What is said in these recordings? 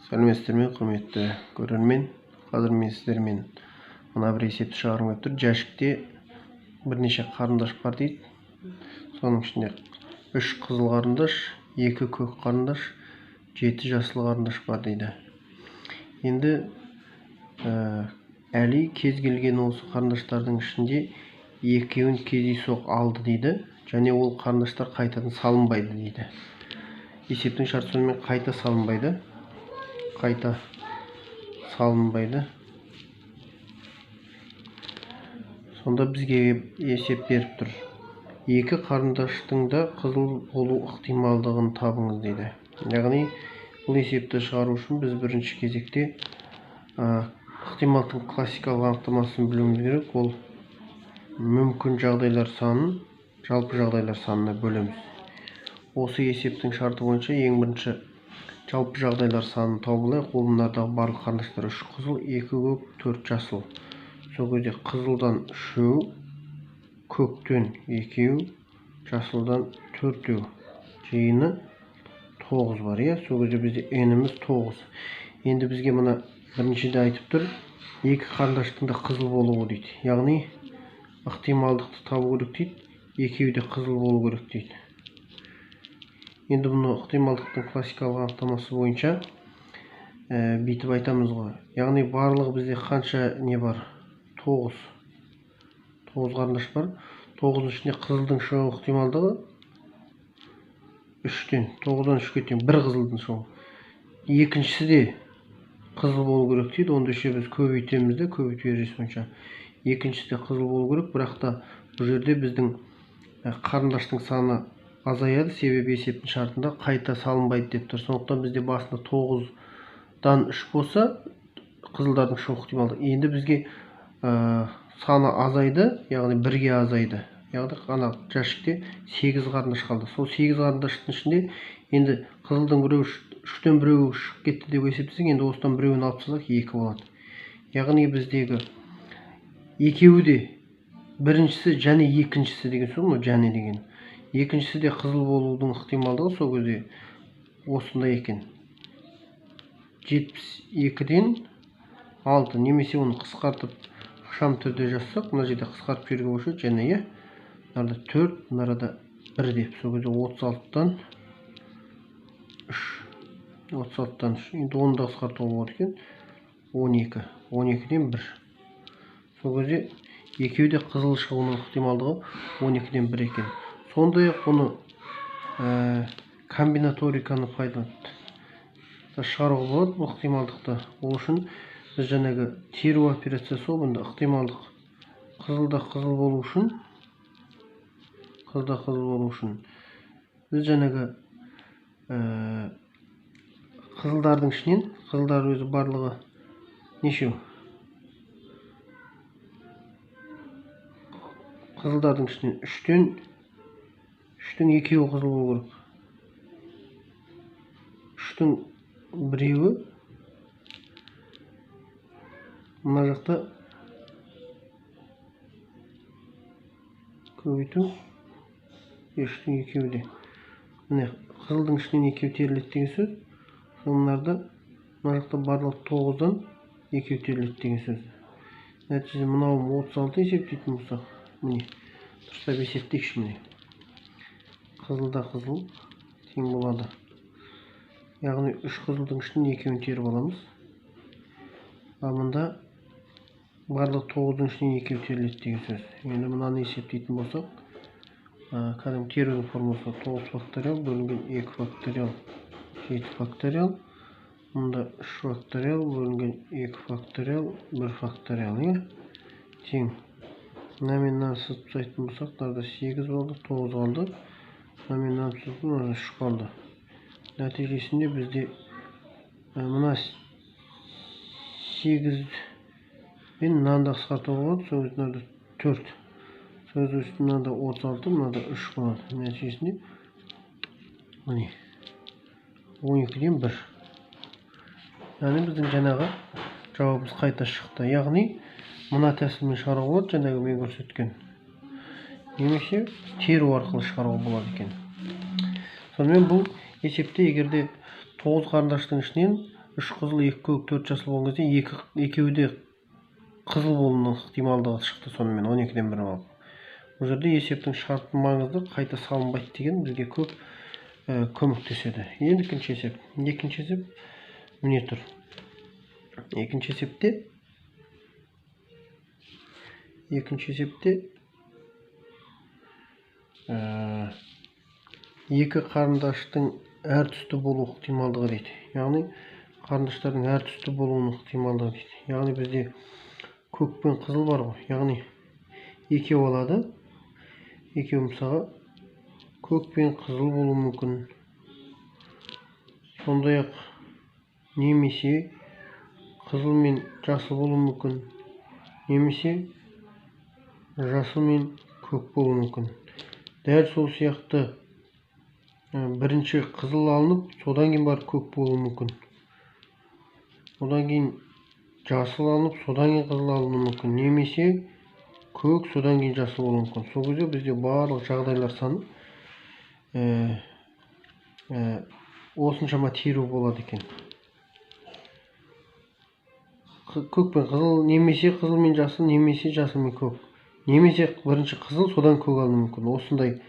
Сәлеметсіздер ме, құрметті көрермен. Қазір мен сіздермен мына бір есепті шығарғым келіп тұр. Жәшікте бірнеше қарындаш бар дейді. Соның ішінде 3 қызыл қарындаш, 2 көк қарындаш, 7 жасыл қарындаш бар дейді. Енді Әли кез келген осы қарындаштардың ішінде екеуін кездейсоқ алды дейді. Және ол қарындаштар қайтадан салынбайды дейді. Есептің шарты сонымен қайта салынбайды. Қайта салынбайды. Сонда бізге есеп беріп тұр. 2 қарындаштың да қызыл болу ықтималдығын табыңыз дейді. Яғни бұл есепті шығару үшін біз бірінші кезекте ықтималдықтың классикалық анықтамасын білуіміз керек. Ол мүмкін жағдайлар санын жалпы жағдайлар санына бөлеміз. Осы есептің шарты бойынша ең бірінші жалпы жағдайлар санын тауып алайық. Ол мынадағы барлық қарындаштар 3 қызыл, 2 көк, 4 жасыл. Сол кезде қызылдан 3, көктен 2, жасылдан 4. Жиыны 9 бар, иә? Сол кезде бізде n-іміз 9. Енді бізге мына біріншіде айтып тұр, 2 қарындаштың да қызыл болуы дейді. Яғни ықтималдықты табу керек дейді, екеуі де қызыл болу керек дейді. Енді бұны ықтималдықтың классикалық анықтамасы бойынша бүйтіп айтамыз ғой. Яғни барлығы бізде қанша не бар? 9. 9 қарындаш бар. 9-ның ішінде қызылдың шығу ықтималдығы 3-тен, 9-дан 3-ке тең бір қызылдың шығуы. Екіншісі де қызыл болу керек дейді. Онда ше біз көбейтеміз де, көбейту ережесі бойынша. Екіншісі де қызыл болу керек, бірақ та бұл жерде біздің қарындаштың саны азаяды, себебі есептің шартында қайта салынбайды деп тұр. Сондықтан бізде басында 9-дан 3 болса, қызылдардың шығу ықтималдығы. Енді бізге саны азайды, яғни 1-ге азайды. Яғни ана жәшікте 8 қарындаш қалды. Сол 8 қарындаштың ішінде енді қызылдың біреуі 3-тен біреуі шығып кетті деп есептесек, енді осыдан біреуін алып тастасақ 2 болады. Яғни біздегі екеуі де біріншісі және екіншісі деген сөз ғой, және деген. Екіншісі де қызыл болудың ықтималдығы сол кезде осындай екен. 72-ден 6, немесе оны қысқартып ықшам түрде жазсақ, мына жерде қысқартып жіберуге болушы еді, және иә, мынарда 4, мынарда 1 деп. Сол кезде 36-тан 3. 36-тан 3. Енді оны да қысқартуға болады екен. 12. 12-ден 1. Сол кезде екеуі де қызыл шығуының ықтималдығы 12-ден 1 екен. Сондай-ақ бұны комбинаториканы пайдаланып шығаруға болады бұл ықтималдықты. Ол үшін біз жаңағы теру операциясы ғой, бұнда ықтималдық қызылда қызыл болу үшін, қызылда қызыл болу үшін біз жаңағы қызылдардың ішінен, қызылдар өзі барлығы нешеу? Қызылдардың ішінен 3-тің екеуі қызыл болу керек. 3-тің біреуі мына жақта көбейту 3-тің екеуі де. Міне қызылдың ішінен екеуі теріледі деген сөз. Соныларда мына жақта барлығы 9-дан екеуі теріледі деген сөз. Нәтиже мынау 36 есептейтін болсақ, міне дұрыстап есептейікші міне. Қызылда қызыл тең болады. Яғни 3 қызылдың ішінен екеуін теріп аламыз. Ал мында барлық 9-дың ішінен екеуі теріледі деген сөз. Енді мынаны есептейтін болсақ, кәдімгі терудің формуласы 9 факториал бөлінген 2 факториал 7 факториал. Мұнда 3 факториал бөлінген 2 факториал 1 факториал, иә? Тең. Мына мен мынаны сызып тастайтын болсақ, мынада 8 болды, 9 қалды. Мына мен мынаны сызып, мынада 3 қалды. Нәтижесінде бізде мына 8 пен мынаны да қысқартуға болады. Сол кезде мынада 4. Сол кезде мынада 36, мынада 3 болады. Нәтижесінде міне 12-ден 1. Яғни біздің жаңағы жауабымыз қайта шықты. Яғни мына тәсілмен шығаруға болады, жаңағы мен көрсеткен. Немесе теру арқылы шығаруға болады екен. Сонымен бұл есепте егер де 9 қарындаштың ішінен 3 қызыл, 2 көк, 4 жасыл болған кезде екеуі де қызыл болуының ықтималдығы шықты. Сонымен 12-ден 1 болып. Бұл жерде есептің шарты маңызды, қайта салынбайды деген бізге көп көмектеседі. Енді екінші есеп. Екінші есеп міне тұр. Екінші есепте екі қарындаштың әр түсті болу ықтималдығы дейді. Яғни қарындаштардың әр түсті болуының ықтималдығы дейді. Яғни бізде көк пен қызыл бар ғой. Яғни екеу алады. Екеу мысалға көк пен қызыл болуы мүмкін. Сондай-ақ немесе қызыл мен жасыл болуы мүмкін. Немесе жасыл мен көк болуы мүмкін. Дәл сол сияқты бірінші қызыл алынып, содан кейін барып көк болуы мүмкін. Одан кейін жасыл алынып, содан кейін қызыл алынуы мүмкін. Немесе көк, содан кейін жасыл болуы мүмкін. Сол кезде бізде барлық жағдайлар саны осыншама теру болады екен. Көк пен қызыл, немесе қызыл мен жасыл, немесе жасыл мен көк. Немесе бірінші қызыл, содан көк алынуы мүмкін. Осындай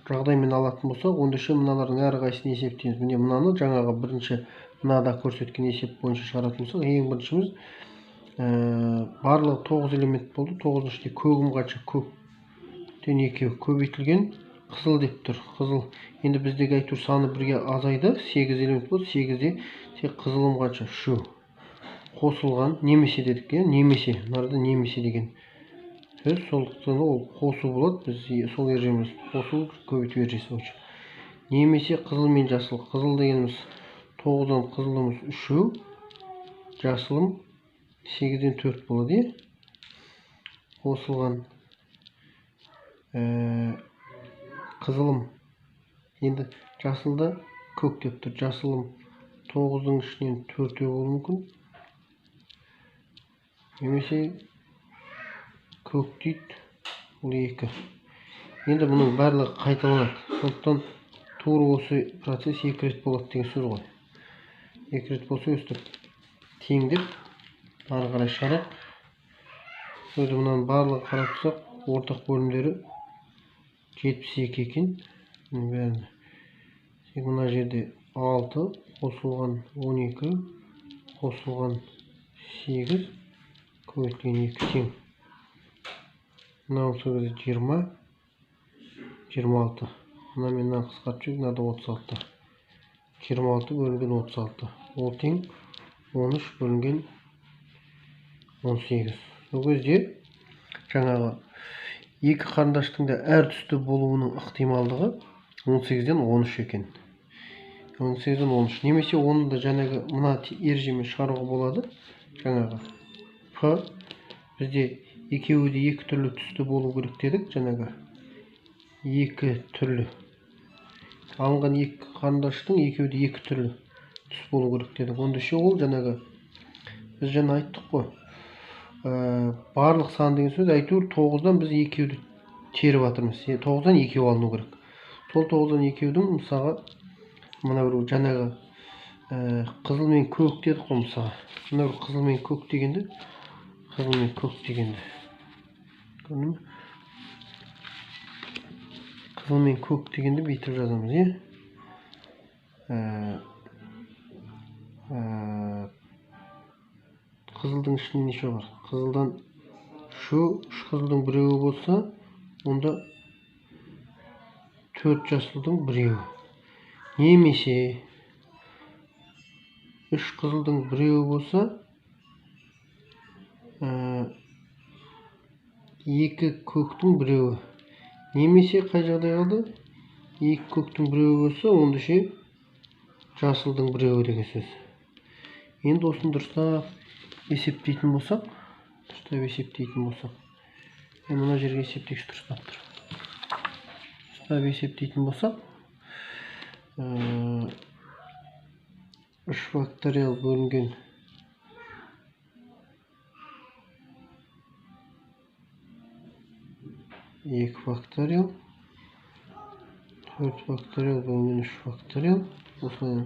жағдаймен алатын болсақ, ондайша мыналардың әрқайсысын есептейміз. Міне мынаны жаңағы бірінші мынада көрсеткен есеп бойынша шығаратын болсақ, ең біріншіміз, барлығы 9 элемент болды. 9-ның ішінде көгім қанша? Көктен екеу көбейтілген қызыл деп тұр. Қызыл. Енді біздегі әйтеуір саны бірге азайды. 8 элемент болды. 8-де тек қызылым қанша? 3. Қосылған немесе дедік, иә? Немесе. Мынарда немесе деген сөз. Сондықтан ол қосу болады. Біз сол ережеміз қосу көбейту ережесі бойынша. Немесе қызыл мен жасыл. Қызыл дегеніміз 9-дан қызылымыз 3, жасылым 8-ден 4 болады, иә? Қосылған, қызылым. Енді жасылда көк деп тұр. Жасылым 9-дың ішінен 4 болуы мүмкін. Немесе көк дейді, ол 2. Енді бұның барлығы қайталанады. Сондықтан тура осы процесс 2 рет болады деген сөз ғой. 2 рет болса өстіп теңдеп ары қарай шығарайық. Өзі мынаның барлығын қарап тұрсақ, ортақ бөлімдері 72 екен. Бәрін. Тек мына жерде 6 қосылған 12 қосылған 8 көбейтілген 2 тең. Мынау сол кезде 20, 26. Мына мен мынаны қысқартып жібердік, мынада 36. 26 бөлінген 36. Ол тең 13 бөлінген 18. Сол кезде жаңағы екі қарындаштың да әр түсті болуының ықтималдығы 18-ден 13 екен. 18-ден 13. Немесе оны да жаңағы мына ережемен шығаруға болады. Жаңағы П бізде екеуі де екі түрлі түсті болу керек дедік. Жаңағы екі түрлі алынған екі қарындаштың екеуі де екі түрлі түс болу керек дедік. Онда ше ол жаңағы біз жаңа айттық қой. Барлық сан деген сөз әйтеуір 9-дан біз екеуді теріп жатырмыз. 9-дан екеу алыну керек. Сол 9-дан екеудің мысалға мына бір жаңағы, қызыл мен көк дедік қой мысалға. Мына бір қызыл мен көк дегенді, қызыл мен көк дегенді. Көрдің бе? Қызыл мен көк дегенді бүйтіп жазамыз, иә? Қызылдың ішінде неше бар? Қызылдан үш қызылдың біреуі болса, онда 4 жасылдың біреуі. Немесе 3 қызылдың біреуі болса, 2 көктің біреуі. Немесе қай жағдай қалды? 2 көктің біреуі болса, онда ше жасылдың біреуі деген сөз. Енді осыны дұрыстап есептейтін болсақ, енді мына жерге есептегіш дұрыстап тұр. Дұрыстап есептейтін болсақ, 3 факториал бөлінген 2 факториал, 4 факториал бөлінген 3 факториал, осылай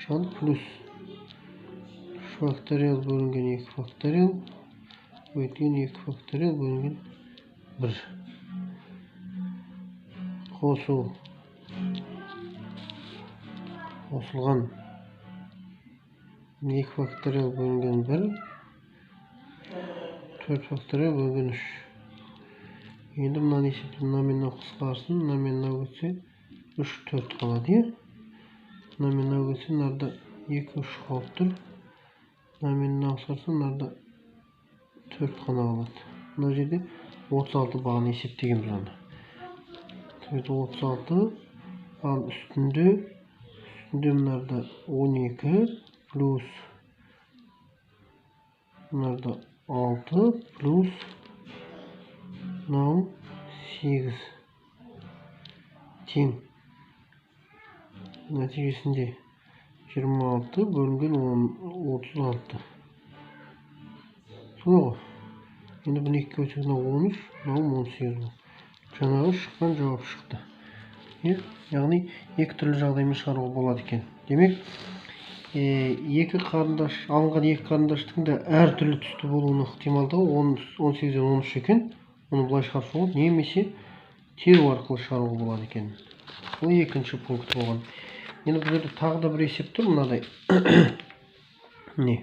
шығады, плюс факториал бөлінген 2 факториал көбейтілген 2 факториал бөлінген 1. Қосу қосылған 2 факториал бөлінген 1, 4 факториал бөлінген 3. Енді мынаны есептеп, мына мен мынау қысқарсын, мына мен мынау кетсе 3, 4 қалады, иә? Мына мен мынау кетсе, мынарда 2, 3 қалып тұр. Мына мен мынау қысқарса, мынарда 4 қана қалады. Мына жерде 36 бағаны есептегенбіз оны. 36, ал үстінде мынарда 12 плюс мынарда 6 плюс мынау 8 тең. Нәтижесінде 26 бөлінген 36. Солай ғой. Енді бұны екіге бөлсек, мынау 13, мынау 18 болды. Жаңағы шыққан жауап шықты. Яғни екі түрлі жағдаймен шығаруға болады екен. Демек, екі қарындаш, алынған екі қарындаштың да әртүрлі түсті болуының ықтималдығы 18-ден 13 екен. Оны былай шығарса болады, немесе теру арқылы шығаруға болады екен. Бұл екінші пункт болған. Енді бұл жерде тағы да бір есеп тұр мынадай. Не?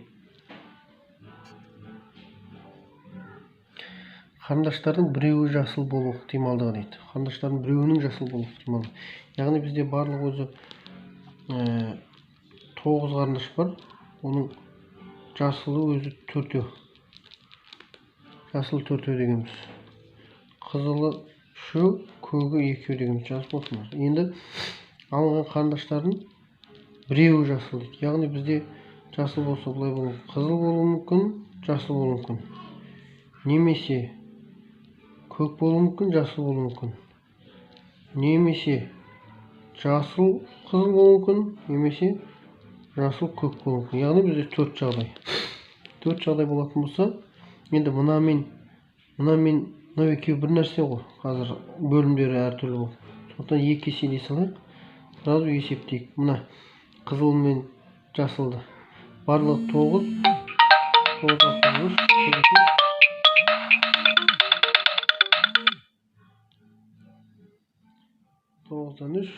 Қарындаштардың біреуі жасыл болу ықтималдығы дейді. Қарындаштардың біреуінің жасыл болу ықтималдығы. Яғни бізде барлығы өзі 9 қарындаш бар. Оның жасылы өзі 4. Жасыл 4 дегенбіз. Қызылы 3, көгі 2 дегенбіз. Жазып болсын. Енді алынған қарындаштардың біреуі жасыл дейді. Яғни бізде жасыл болса былай болуы мүмкін. Қызыл болуы мүмкін, жасыл болуы мүмкін. Немесе көк болуы мүмкін, жасыл болуы мүмкін. Немесе жасыл қызыл болуы мүмкін, немесе жасыл көк болуы мүмкін. Яғни бізде 4 жағдай. 4 жағдай болатын болса, енді мына мен мынау екеуі бір нәрсе ғой. Қазір бөлімдері әртүрлі болып. Сондықтан екі еселей салайық. Сразу есептейік. Мына қызыл мен жасылды. Барлығы 9. 9 алты, үш, тоғыздан үш.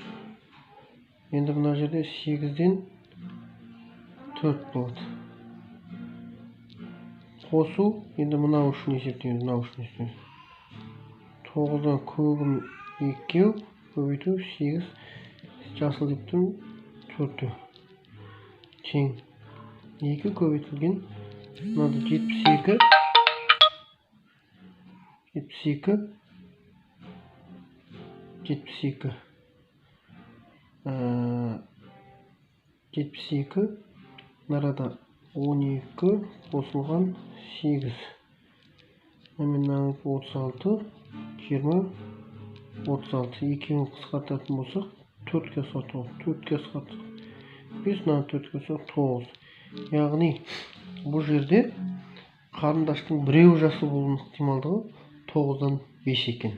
Енді мына жерде 8-ден 4 болады. Қосу, енді мынау үшін есептейміз, мынау үшін есептейміз. 9-дан көгім 2, көбейту 8, жасыл деп тұрмын, 4. Тең 2 көбейтілген, мынада 72, 72, 72, 72, мынарада 12 қосылған 8. Мына 36, 20, 36. Екеуін қысқартатын болсақ, 4-ке қысқартуға, 4-ке қысқартсақ, 5, мынаны 4-ке қысқартсақ, 9. Яғни бұл жерде қарындаштың біреуі жасыл болуының ықтималдығы 9-дан 5 екен.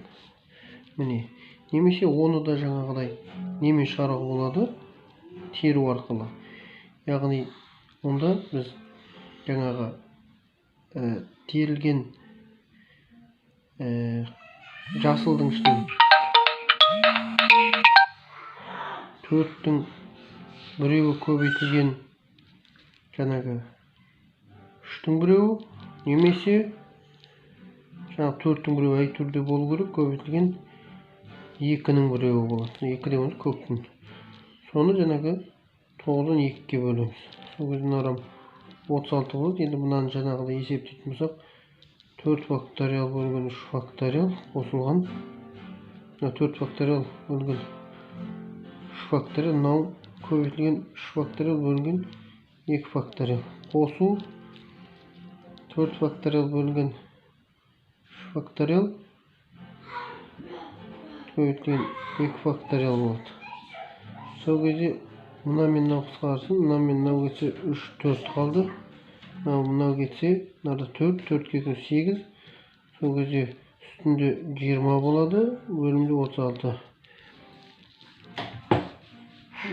Міне, немесе оны да жаңағыдай немен шығаруға болады? Теру арқылы. Яғни онда біз жаңағы терілген жасылдың ішінен 4-тің біреуі көбейтілген жаңағы 3-тің біреуі, немесе жаңағы 4-тің біреуі әйтеуір де болу керек, көбейтілген 2-нің біреуі болады. 2 дегеніміз көптің. Соны жаңағы 9-дан 2-ге бөлеміз. Сол кезде мына 36 болады. Енді мынаны жаңағыдай есептейтін болсақ, 4 факториал бөлінген 3 факториал қосылған мына 4 факториал бөлінген 3 факториал, мынау көбейтілген 3 факториал бөлінген 2 факториал. Қосу 4 факториал бөлінген 3 факториал көбейтілген 2 факториал болады. Сол кезде мына мен мынау қысқарсын, мына мен мынау кетсе 3, 4 қалды. Мынау кетсе, мынада 4, 4 кетсе 8. Сол кезде үстінде 20 болады, бөлімде 36.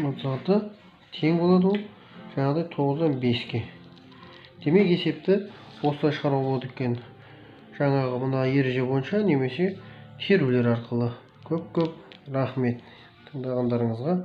36 тең болады ол. Жаңағыдай 9-дан 5-ке. Демек, есепті осылай шығаруға болады екен. Жаңағы мына ереже бойынша немесе терулер арқылы. Көп-көп рахмет тыңдағандарыңызға.